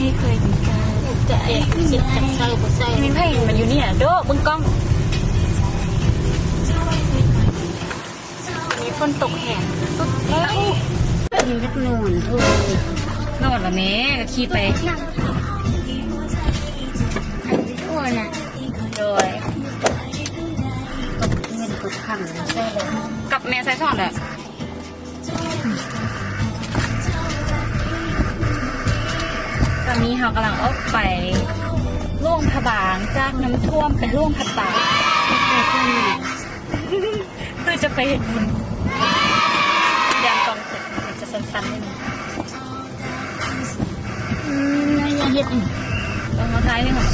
ມີໃຜມາຢູ່ນີ້ນະ ໂດະ ເບິ່ງກ້ອງ. ນີ້ຝົນຕົກແຮງສຸດແລ້ວ. ເປັນຈັກນອນ ໂອ້ຍ ນອນລະແມ່ ກໍຂີ່ໄປ. ໂອ້ຍນະ ໂດຍ ເງິນກໍທັງ ກັບແມ່ໃສ່ຊ່ອງແຫຼະ. ຕອນນີ້ເຮົາກຳລັງອອກໄປຫຼວງພະບາງ ຈາກນ້ຳຖ້ວມໄປຫຼວງພະບາງ ເພື່ອຈະໄປເຮັດບຸນ. ຍາມຕອນເປັນ ເປັນຈະສັ້ນໆ ນິດໜຶ່ງ. ອືມ ຍັງເຮັດອີກ ເບິ່ງເຮົາຖ່າຍໃຫ້ເຮົາ.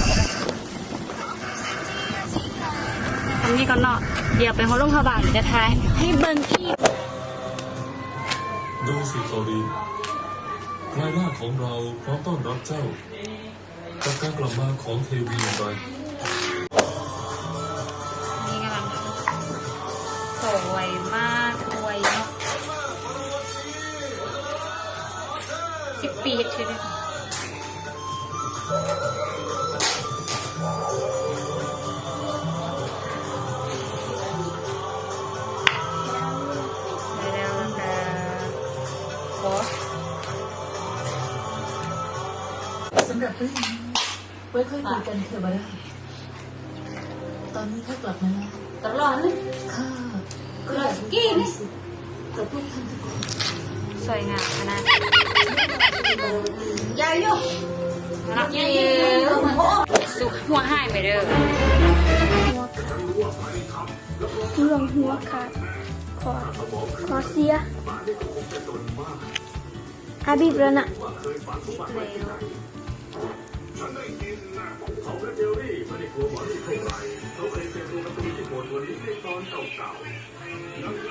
ສ່ຳນີ້ກ່ອນເນາະ ດຽວໄປຮອດຫຼວງພະບາງ ດຽວຈະຖ່າຍໃຫ້ເບິ່ງອີກ. ດູສິ ເຂົາດີ ນາຍໜ້າຂອງເຮົາພ້ອມຕ້ອນຮັບເຈົ້າ ກັບການກັບມາຂອງເທວີອັນໃດ. ນີ້ກຳລັງສວຍມາກ ສວຍເນາະ ສິບປີເຮັດເທື່ອໜຶ່ງ. ໄດ້ແລ້ວນະຄະ ບໍ່ ສຳລັບເລື່ອງນີ້ ໄວ້ຄ່ອຍຄຸຍກັນເທື່ອກໍໄດ້. ຕອນນີ້ຂ້າກັບມາແລ້ວ ຕະຫຼອດເລີຍ ຂ້າກໍຢາກມີຄວາມສຸກກັບພວກທ່ານທຸກຄົນ. ສວຍງາມຂະໜາດ ໃຫຍ່ຢູ່ ຮັກຢູ່ ສຸກຫົວຫາຍໄປເດີ້. ເລື່ອງຫົວຂາດ ຄອ ຄອເສຍ ອາ ບີບແລ້ວນະ ບີບແລ້ວ.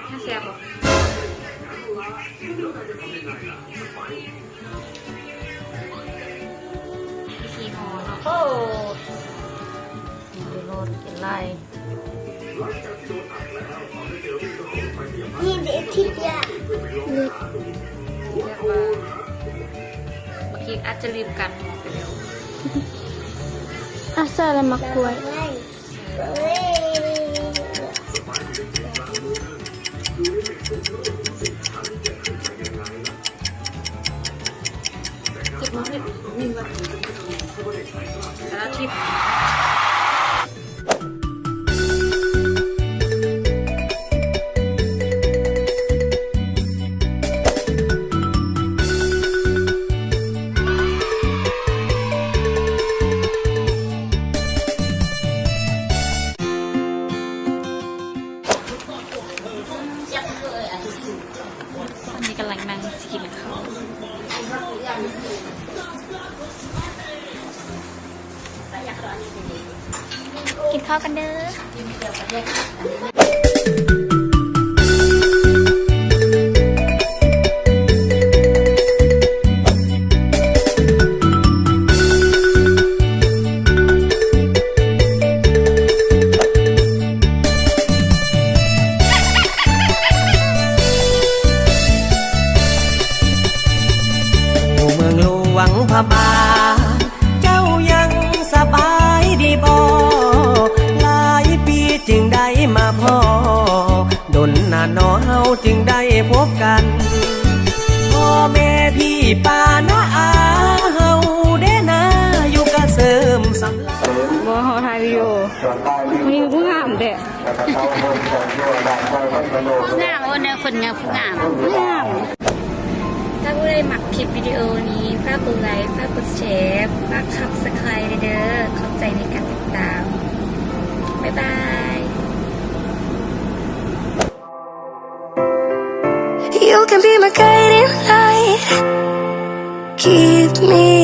ມັນແຊບບໍ່? ວິທີຫໍ່ເນາະ ໂອ້ ກິນໂລດ ກິນຫຼາຍ. ນີ້ເດ ທິດຍາ ແບບວ່າບາງທີອາດຈະລືມການຫໍ່ໄປແລ້ວ. ອາ ໃສ່ລະໝາກກ້ວຍ. ຕອນນີ້ກຳລັງນັ່ງຊິກິນເຂົ້າ ກິນເຂົ້າກັນເດີ້. ຢູ່ເມືອງຫຼວງພະບາງ ເຈົ້າຍັງສະບາຍດີບໍ່? ຫຼາຍປີຈຶ່ງໄດ້ມາພໍ້ ດົນນານໜໍເຮົາຈຶ່ງໄດ້ພົບກັນ ພໍ່ແມ່ພີ່ປ້ານ້າອາເຮົາເດນາ ຢູ່ກະເສີມສຳລານ. ບໍ່ ເຮົາຖ່າຍວິດີໂອ ມີຜູ້ງາມແທ້ ງາມ ໂອ້ ແນວຄົນງາມ ຜູ້ງາມ ງາມ. ຖ້າຜູ້ໃດມັກຄລິບວິດີໂອນີ້ ຝາກກົດໄລ ຝາກກົດແຊ ຝາກ Subscribe ເດີ ຂອບໃຈໃນການຕິດຕາມ ບາຍບາຍ. You can be my guiding light. Keep me